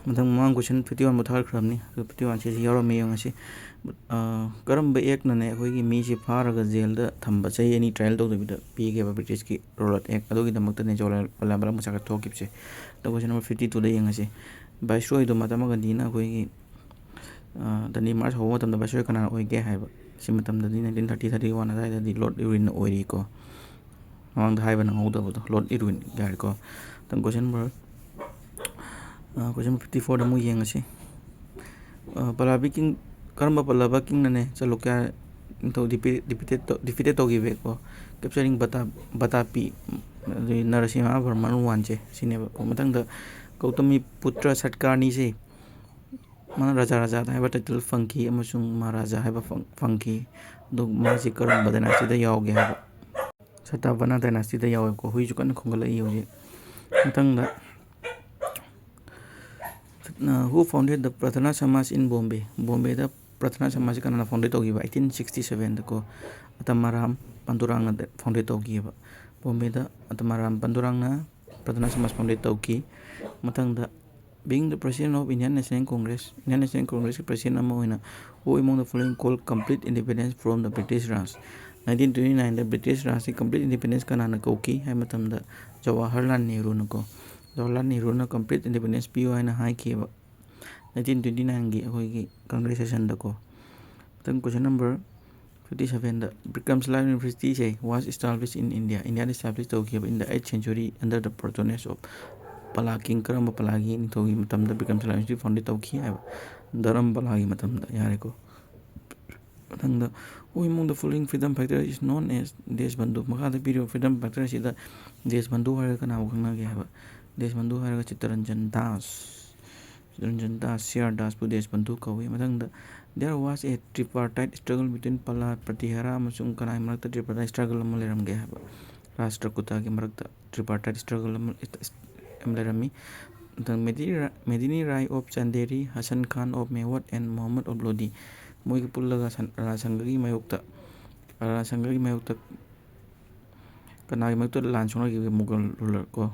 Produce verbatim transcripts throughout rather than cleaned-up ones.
ꯃꯊꯪ ꯃꯃꯥꯡ question fifty one ꯕꯨ ꯊꯥꯒꯠꯈ꯭ꯔꯕꯅꯤ꯫ ꯑꯗꯨ fifty one ꯁꯤꯁꯨ ꯌꯥꯎꯔꯝꯃꯤ, ꯌꯦꯡꯉꯁꯤ꯫ ꯑ, ꯀꯔꯝꯕ act ꯅꯅꯦ ꯑꯩꯈꯣꯏꯒꯤ ꯃꯤꯁꯤ ꯐꯥꯔꯒ ꯖꯦꯜꯗ ꯊꯝꯕ, ꯆꯍꯤ ꯑꯅꯤ trial ꯇꯧꯗꯕꯤꯗ ꯄꯤꯒꯦꯕ British ꯀꯤ Rowlatt Act? ꯑꯗꯨꯒꯤꯗꯃꯛꯇꯅꯦ ꯖꯋꯥꯍꯔꯂꯥꯜ ꯅꯦꯍꯔꯨ ꯃꯁꯥ ꯊꯣꯛꯈꯤꯕꯁꯦ꯫ ꯑꯗꯣ question number fifty two ꯗ ꯌꯦꯡꯉꯁꯤ꯫ Viceroy ꯗꯣ ꯃꯍꯥꯇꯃꯥ ꯒꯥꯟꯙꯤꯅ ꯑꯩꯈꯣꯏꯒꯤ, ꯑ, ꯗꯟꯗꯤ march ꯍꯧꯕ ꯃꯇꯝꯗ Viceroy ꯀꯅꯥ ꯑꯣꯏꯒꯦ ꯍꯥꯏꯕ? ꯁꯤ ꯃꯇꯝꯗꯗꯤ nineteen thirty, thirty one ꯑꯗꯨꯋꯥꯏꯗꯗꯤ Lord Irwin ꯅ ꯑꯣꯏꯔꯤꯀꯣ꯫ ꯃꯃꯥꯡꯗ ꯍꯥꯏꯕ ꯅꯪꯍꯧꯗꯕꯗꯣ, Lord Irwin ꯍꯥꯏꯔꯦꯀꯣ꯫ ꯃꯊꯪ question number, ꯑ, question number fifty four ꯗ ꯑꯃꯨꯛ ꯌꯦꯡꯉꯁꯤ꯫ ꯑ, ꯄꯜꯂꯕꯤ king, ꯀꯔꯝꯕ ꯄꯜꯂꯕ king ꯅꯅꯦ ꯆꯥꯂꯨꯀ꯭ꯌ ꯅꯤꯡꯊꯧ defeat, defeated ꯇꯧ-, defeated ꯇꯧꯈꯤꯕꯒꯦꯀꯣ? Capturing Vata-, Vatapi, ꯑꯗꯨꯗꯤ ꯅꯔꯁꯤꯝꯍ ꯕꯔꯃꯟ one ꯁꯦ ꯁꯤꯅꯦꯕ꯫ ꯃꯊꯪꯗ ꯒꯧꯇꯃꯤ ꯄꯨꯇ꯭ꯔ ꯁꯠꯀꯔꯅꯤꯁꯦ, ꯃꯥꯅ ꯔꯥꯖꯥ ꯔꯥꯖꯥ ꯍꯥꯏꯕ title ꯐꯪꯈꯤ ꯑꯃꯁꯨꯡ ꯃꯍꯥꯔꯥꯖꯥ ꯍꯥꯏꯕ ꯐꯪ-, ꯐꯪꯈꯤ꯫ ꯑꯗꯨ ꯃꯥꯁꯤ ꯀꯔꯝꯕ dynasty ꯗ ꯌꯥꯎꯒꯦ ꯍꯥꯏꯕ? Satavahana dynasty ꯗ ꯌꯥꯎꯋꯦꯕꯀꯣ꯫ ꯍꯨꯏꯁꯨ ꯀꯟꯅ ꯈꯣꯡꯒꯠꯂꯛꯏ ꯍꯧꯖꯤꯛ꯫ ꯃꯊꯪꯗ, uh, who founded the Prarthana Samaj in Bombay? ꯕꯣꯝꯕꯦꯗ Prarthana Samaj ꯁꯤ ꯀꯅꯥꯅ founded ꯇꯧꯈꯤꯕ? Eighteen sixty seven ꯗꯀꯣ, ꯑꯇꯃꯥꯔꯥꯝ ꯄꯥꯟꯗꯨꯔꯥꯡꯅ founded ꯇꯧꯈꯤꯑꯕ꯫ ꯕꯣꯝꯕꯦꯗ ꯑꯇꯃꯥꯔꯥꯝ ꯄꯥꯟꯗꯨꯔꯥꯡꯅ Prarthana Samaj founded ꯇꯧꯈꯤ꯫ ꯃꯊꯪꯗ, being the president of Indian National Congress, Indian National Congress ꯀꯤ president ꯑꯃ ꯑꯣꯏꯅ, who among the following called complete independence from the British Raj? Nineteen twenty nine the British Raj ꯀꯤ complete independence ꯀꯅꯥꯅ ꯀꯧꯈꯤ ꯍꯥꯏꯕ ꯃꯇꯝꯗ, ꯖꯋꯥꯍꯔꯂꯥꯜ ꯅꯦꯍꯔꯨꯅꯀꯣ꯫ ꯖꯋꯥꯍꯔꯂꯥꯜ ꯅꯦꯍꯔꯨꯅ complete independence ꯄꯤꯌꯨ ꯍꯥꯏꯅ ꯍꯥꯏꯈꯤꯑꯕ nineteen twenty nine ꯒꯤ ꯑꯩꯈꯣꯏꯒꯤ Congress session ꯗꯀꯣ꯫ ꯃꯊꯪ question number fifty seven the, Vikramshila University say was established in India, ꯏꯟꯗꯤꯌꯥꯗ establish ꯇꯧꯈꯤꯕ in the eighth century under the patronage of Pala king, ꯀꯔꯝꯕ ꯄꯂꯥꯒꯤ ꯅꯤꯡꯊꯧꯒꯤ ꯃꯇꯝꯗ Vikramshila University founded ꯇꯧꯈꯤ ꯍꯥꯏꯕ? ꯙꯔꯝꯄꯂꯥꯒꯤ ꯃꯇꯝꯗ, ꯌꯥꯔꯦꯀꯣ꯫ ꯃꯊꯪꯗ, who among the following freedom fighter is known as Deshbandhu? ꯃꯈꯥꯗ ꯄꯤꯔꯤꯕ freedom fighter ꯑꯁꯤꯗ Deshbandhu ꯍꯥꯏꯔꯒ ꯀꯅꯥꯕꯨ ꯈꯪꯅꯒꯦ ꯍꯥꯏꯕ? Deshbandhu ꯍꯥꯏꯔꯒ ꯆꯤꯠꯇꯔꯟꯖꯟ ꯗꯥꯁ꯫ ꯆꯤꯠꯇꯔꯟꯖꯟ ꯗꯥꯁ, ꯁꯤ ꯑꯥꯔ ꯗꯥꯁꯄꯨ ꯗꯦꯁꯕꯟꯙꯨ ꯀꯧꯏ꯫ ꯃꯊꯪꯗ, there was a tripartite struggle between Pala, Pratihara ꯑꯃꯁꯨꯡ ꯀꯅꯥꯒꯤ ꯃꯔꯛꯇ tripartite struggle ꯑꯃ ꯂꯩꯔꯝꯒꯦ ꯍꯥꯏꯕ? ꯔꯥꯁꯇ꯭ꯔꯀꯨꯇꯥꯒꯤ ꯃꯔꯛꯇ tripartite struggle ꯑꯃ, ꯑꯃ ꯂꯩꯔꯝꯃꯤ꯫ ꯃꯊꯪ, ꯃꯦꯗꯤꯅꯤ ꯔꯥ-, ꯃꯦꯗꯤꯅꯤ ꯔꯥꯏ of Chanderi, Hasan Khan of Mewat and Muhammad of Lodi꯫ ꯃꯣꯏꯒ ꯄꯨꯜꯂꯒ ꯁꯟ-, ꯔꯥꯖ ꯁꯪꯒꯒꯤ ꯃꯥꯌꯣꯛꯇ, ꯔꯥꯖ ꯁꯪꯒꯒꯤ ꯃꯥꯌꯣꯛꯇ ꯀꯅꯥꯒꯤ ꯃꯥꯌꯣꯛꯇ ꯂꯥꯟ ꯁꯣꯛꯅꯈꯤꯕꯒꯦ? ꯃꯨꯒꯜ ruler ꯀꯣ꯫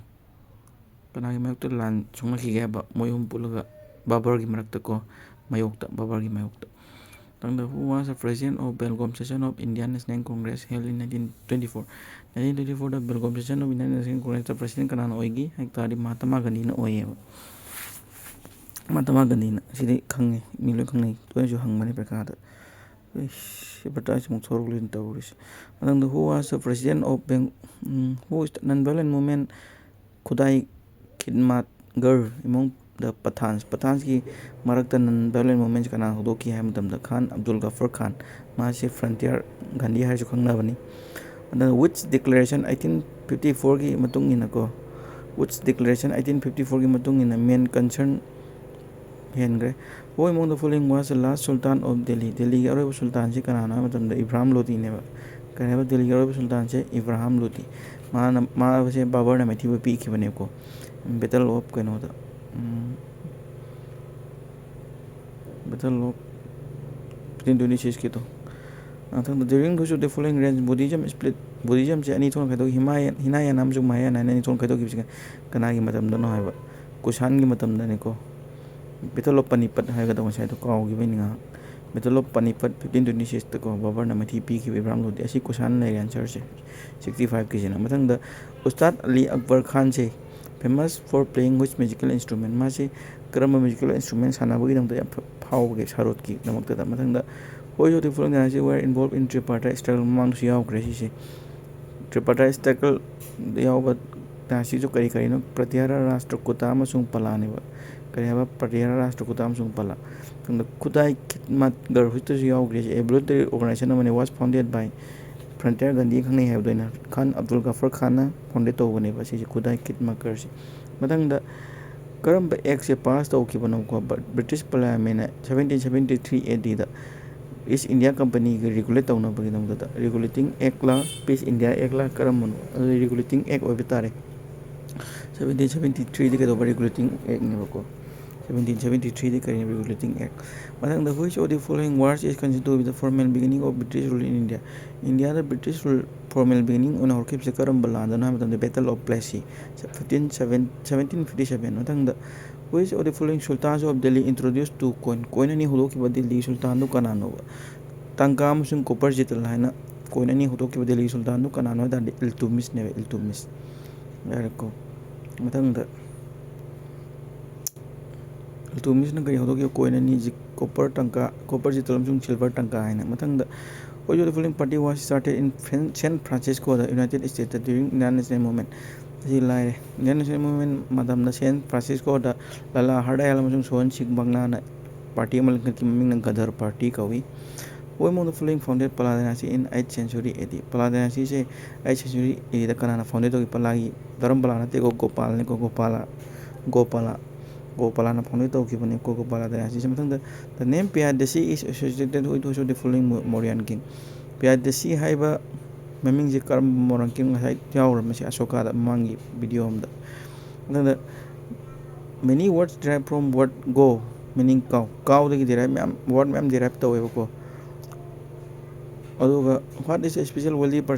ꯀꯅꯥꯒꯤ ꯃꯥꯌꯣꯛꯇ ꯂꯥꯟ ꯁꯣꯛꯅꯈꯤꯒꯦ ꯍꯥꯏꯕ? ꯃꯣꯏ ꯑꯍꯨꯝ ꯄꯨꯜꯂꯒ ꯕꯥꯕꯔꯒꯤ ꯃꯔꯛꯇ ꯀꯣ, ꯃꯥꯌꯣꯛꯇ, ꯕꯥꯕꯔꯒꯤ ꯃꯥꯌꯣꯛꯇ꯫ ꯃꯊꯪꯗ, who was the president of Belgaum session of Indian National Congress held in nineteen twenty-four? Nineteen twenty-four the Belgaum session of Indian National Congress ꯇ president ꯀꯅꯥꯅ ꯑꯣꯏꯒꯦ ꯍꯥꯏ ꯇꯥꯔꯗꯤ ꯃꯍꯥꯇꯃꯥ ꯒꯥꯟꯙꯤꯅ ꯑꯣꯏꯌꯦꯕ꯫ ꯃꯍꯥꯇꯃꯥ ꯒꯥꯟꯙꯤꯅ, ꯁꯤꯗꯤ ꯈꯪꯉꯦ, ꯃꯤ ꯂꯣꯏ ꯈꯪꯅꯩ, ꯇꯣꯏꯅꯁꯨ ꯍꯪꯕꯅꯦ ꯄꯔꯤꯈꯥꯗ꯫ ꯏꯁ, advertise ꯑꯃꯨꯛ ꯊꯣꯔꯛꯂꯣꯏꯅ ꯇꯧꯔꯤꯁꯦ꯫ ꯃꯊꯪꯗ, who was the president of Beng-, um, who is the non-violent movement ꯈꯨꯗꯥꯏ ꯈꯤꯗꯃꯠꯒꯔ among the Pathans, Pathans ꯀꯤ ꯃꯔꯛꯇ non-violent movement ꯁꯤ ꯀꯅꯥꯅ ꯍꯧꯗꯣꯛꯈꯤ ꯍꯥꯏꯕ ꯃꯇꯝꯗ, ꯈꯥꯟ ꯑꯕꯗꯨꯜ ꯒꯐꯔ ꯈꯥꯟ, ꯃꯥꯁꯦ frontier ꯒꯥꯟꯙꯤ ꯍꯥꯏꯔꯁꯨ ꯈꯪꯅꯕꯅꯤ꯫ ꯑꯗꯨꯅ Woods Declaration eighteen fifty four ꯒꯤ ꯃꯇꯨꯡ ꯏꯟꯅꯀꯣ, Woods Declaration eighteen fifty four ꯒꯤ ꯃꯇꯨꯡ ꯏꯟꯅ main concern ꯍꯦꯟꯈ꯭ꯔꯦ꯫ Who among the following was the last Sultan of Delhi? ꯗꯦꯜꯂꯤꯒꯤ ꯑꯔꯣꯏꯕ ꯁꯨꯜꯇꯥꯟꯁꯤ ꯀꯅꯥꯅꯣ ꯍꯥꯏꯕ ꯃꯇꯝꯗ ꯏꯕ꯭ꯔꯥꯍꯝ ꯂꯣꯗꯤꯅꯦꯕ꯫ ꯀꯔꯤ ꯍꯥꯏꯕ? ꯗꯦꯜꯂꯤꯒꯤ ꯑꯔꯣꯏꯕ ꯁꯨꯜꯇꯥꯟꯁꯦ ꯏꯕ꯭ꯔꯥꯍꯝ ꯂꯣꯗꯤ꯫ ꯃꯥꯅ, ꯃꯥꯁꯦ ꯕꯥꯕꯔꯅ ꯃꯥꯏꯊꯤꯕ ꯄꯤꯈꯤꯕꯅꯦꯕꯀꯣ꯫ Battle of ꯀꯩꯅꯣꯗ, ꯎꯝ, Battle of fifteen twenty six ꯀꯤꯗꯣ꯫ ꯃꯊꯪꯗ, during which of the following reigns Buddhism split? Buddhism ꯁꯦ ꯑꯅꯤ ꯊꯣꯛꯅ ꯈꯥꯏꯗꯣꯛꯈꯤ꯫ ꯍꯤꯃꯥꯌꯟ, ꯍꯤꯅꯥꯌꯟ ꯑꯃꯁꯨꯡ ꯃꯍꯥꯌꯥꯟ ꯍꯥꯏꯅ ꯑꯅꯤ ꯊꯣꯛꯅ ꯈꯥꯏꯗꯣꯛꯈꯤꯕꯁꯦ ꯀꯅꯥꯒꯤ ꯃꯇꯝꯗꯅꯣ ꯍꯥꯏꯕ? ꯀꯨꯁꯥꯟꯒꯤ ꯃꯇꯝꯗꯅꯤꯀꯣ꯫ Battle of Panipat ꯍꯥꯏꯒꯗꯧꯕ ꯉꯁꯥꯏꯗꯣ ꯀꯥꯎꯈꯤꯕꯩꯅꯤ ꯉꯥꯏꯍꯥꯛ꯫ Battle of Panipat fifteen twenty six ꯇꯀꯣ, ꯕꯥꯕꯔꯅ ꯃꯥꯏꯊꯤ ꯄꯤꯈꯤꯕ ꯏꯕ꯭ꯔꯥꯍꯝ ꯂꯣꯗꯤ꯫ ꯑꯁꯤ ꯀꯨꯁꯥꯟ ꯂꯩꯔꯦ answer ꯁꯦ꯫ Sixty five ꯀꯤꯁꯤꯅ꯫ ꯃꯊꯪꯗ, ꯎꯁꯇꯥꯗ ꯑꯂꯤ Akbar ꯈꯥꯟꯁꯦ famous for playing which musical instrument? ꯃꯥꯁꯤ ꯀꯔꯝꯕ musical instrument ꯁꯥꯟꯅꯕꯒꯤꯗꯃꯛꯇ ꯌꯥꯝ ꯐ-, ꯐꯥꯎꯕꯒꯦ ꯁꯥꯔꯣꯠꯀꯤꯗꯃꯛꯇꯗ? ꯃꯊꯪꯗ, which of the following dynasty were involved in tripartite struggle? ꯃꯃꯥꯡꯗꯁꯨ ꯌꯥꯎꯈ꯭ꯔꯦ ꯁꯤꯁꯦ꯫ Tripartite struggle ꯗ ꯌꯥꯎꯕ dynasty ꯁꯨ ꯀꯔꯤ ꯀꯔꯤꯅꯣ? ꯄ꯭ꯔꯇꯤꯍꯥꯔꯥ, ꯔꯥꯁꯇ꯭ꯔꯀꯨꯇꯥ ꯑꯃꯁꯨꯡ ꯄꯂꯥꯅꯦꯕ꯫ ꯀꯔꯤ ꯍꯥꯏꯕ? ꯄ꯭ꯔꯇꯤꯍꯥꯔꯥ, ꯔꯥꯁꯇ꯭ꯔꯀꯨꯇꯥ ꯑꯃꯁꯨꯡ ꯄꯂꯥ꯫ ꯃꯊꯪꯗ, ꯈꯨꯗꯥꯏ ꯈꯤꯗꯃꯠꯒꯔ ꯍꯧꯖꯤꯛꯇꯁꯨ ꯌꯥꯎꯈ꯭ꯔꯦ꯫ Abilitary organization ꯑꯃꯅꯤ, was founded by frontier Gandhi ꯈꯪꯅꯩ ꯍꯥꯏꯕꯗꯣ ꯑꯩꯅ, ꯈꯥꯟ ꯑꯕꯗꯨꯜ ꯒꯐꯔ ꯈꯥꯟꯅ founded ꯇꯧꯕꯅꯦꯕ ꯁꯤꯁꯦ, ꯈꯨꯗꯥꯏ ꯈꯤꯗꯃꯠꯒꯔꯁꯦ꯫ ꯃꯊꯪꯗ, ꯀꯔꯝꯕ act ꯁꯦ pass ꯇꯧꯈꯤꯕꯅꯣꯀꯣ? ꯕ-, British Parliament ꯅ seventeen seventy three A D the East India Company ꯒ regulate ꯇꯧꯅꯕꯒꯤꯗꯃꯛꯇ regulating act ꯂ, Peace India Act ꯂ, ꯀꯔꯝꯕꯅꯣ? ꯑꯗꯨꯗꯤ regulating act ꯑꯣꯏꯕ ꯇꯥꯔꯦ꯫ Seventeen seventy three ꯗꯤ ꯀꯩꯗꯧꯕ? Regulating act ꯅꯦꯕꯀꯣ꯫ seventeen seventy-three ꯗꯤ ꯀꯔꯤꯅꯣ? Regulating Act. ꯃꯊꯪꯗ, which of the following wars is considered to be the formal beginning of British rule in India? ꯏꯟꯗꯤꯌꯥꯗ British rule formal beginning ꯑꯣꯏꯅ ꯍꯧꯔꯛꯈꯤꯕꯁꯦ ꯀꯔꯝꯕ ꯂꯥꯟꯗꯅꯣ ꯍꯥꯏꯕ ꯃꯇꯝꯗ, Battle of Plassey, fifteen seven seventeen fifty seven. ꯃꯊꯪꯗ, which of the following sultans of Delhi introduced two coin? Coin ꯑꯅꯤ ꯍꯧꯗꯣꯛꯈꯤꯕ ꯗꯤꯜꯂꯤ ꯁꯨꯜꯇꯥꯟꯗꯨ ꯀꯅꯥꯅꯣꯕ? ꯇꯥꯡꯀꯥ ꯑꯃꯁꯨꯡ copper ꯖꯤꯇꯜ ꯍꯥꯏꯅ coin ꯑꯅꯤ ꯍꯧꯗꯣꯛꯈꯤꯕ ꯗꯤꯜꯂꯤ ꯁꯨꯜꯇꯥꯟꯗꯨ ꯀꯅꯥꯅꯣ ꯍꯥꯏ ꯇꯥꯔꯗꯤ, ꯏꯜꯇꯨꯠꯃꯤꯁꯅꯦꯕ, ꯏꯜꯇꯨꯠꯃꯤꯁ꯫ ꯌꯥꯔꯦꯀꯣ꯫ ꯃꯊꯪꯗ, ꯏꯜꯇꯨꯠꯃꯤꯁꯅ ꯀꯔꯤ ꯍꯧꯗꯣꯛꯈꯤꯕ? Coin ꯑꯅꯤ, copper ꯇꯥꯡꯀꯥ, copper ꯖꯤꯇꯜ ꯑꯃꯁꯨꯡ silver ꯇꯥꯡꯀꯥ ꯍꯥꯏꯅ꯫ ꯃꯊꯪꯗ, which of the following party was started in Fran-, San Francisco, the United States during Indian National Movement? ꯑꯁꯤ ꯂꯥꯏꯔꯦ꯫ Indian National Movement ꯃꯇꯝꯗ ꯁꯦꯟ ꯐ꯭ꯔꯥꯟꯁꯤꯁꯀꯣꯗ ꯂꯥꯂꯥ ꯍꯔꯗꯌꯥꯜ ꯑꯃꯁꯨꯡ ꯁꯣꯍꯟ ꯁꯤꯡ ꯕꯪꯅꯥꯅ party ꯑꯃ ꯂꯤꯡꯈꯠꯈꯤ, ꯃꯃꯤꯡꯅ ꯒꯗꯔ party ꯀꯧꯏ꯫ Who among the following founded Pala dynasty in eighth century A D? ꯄꯂꯥ dynasty say eighth century A D ꯗ ꯀꯅꯥꯅ founded ꯇꯧꯈꯤ? ꯄꯂꯥꯒꯤ, ꯙꯔꯝꯄꯂꯥ ꯅꯠꯇꯦꯀꯣ, ꯒꯣꯄꯥꯜꯅꯤꯀꯣ, ꯒꯣꯄꯥꯂ, ꯒꯣꯄꯥꯂ, ꯒꯣꯄꯥꯂꯥꯅ founded ꯇꯧꯈꯤꯕꯅꯤꯀꯣ, ꯒꯣꯄꯥꯂ dynasty ꯁꯦ꯫ ꯃꯊꯪꯗ, the name Piyadasi is associated with which of the following Mo-, Mauryan king? ꯄꯤꯌꯥꯗꯁꯤ ꯍꯥꯏꯕ ꯃꯃꯤꯡꯁꯦ ꯀꯔꯝꯕ Mauryan king? ꯉꯁꯥꯏ ꯌꯥꯎꯈ꯭ꯔꯕꯅꯤ ꯑꯁꯣꯀꯥꯗ, ꯃꯃꯥꯡꯒꯤ video ꯑꯃꯗ꯫ ꯃꯊꯪꯗ, many words derive from word go, meaning cow. Cow ꯗꯒꯤ derive ꯃꯌꯥꯝ, word ꯃꯌꯥꯝ derive ꯇꯧꯋꯦꯕꯀꯣ꯫ ꯑꯗꯨꯒ, what is a special wealthy person?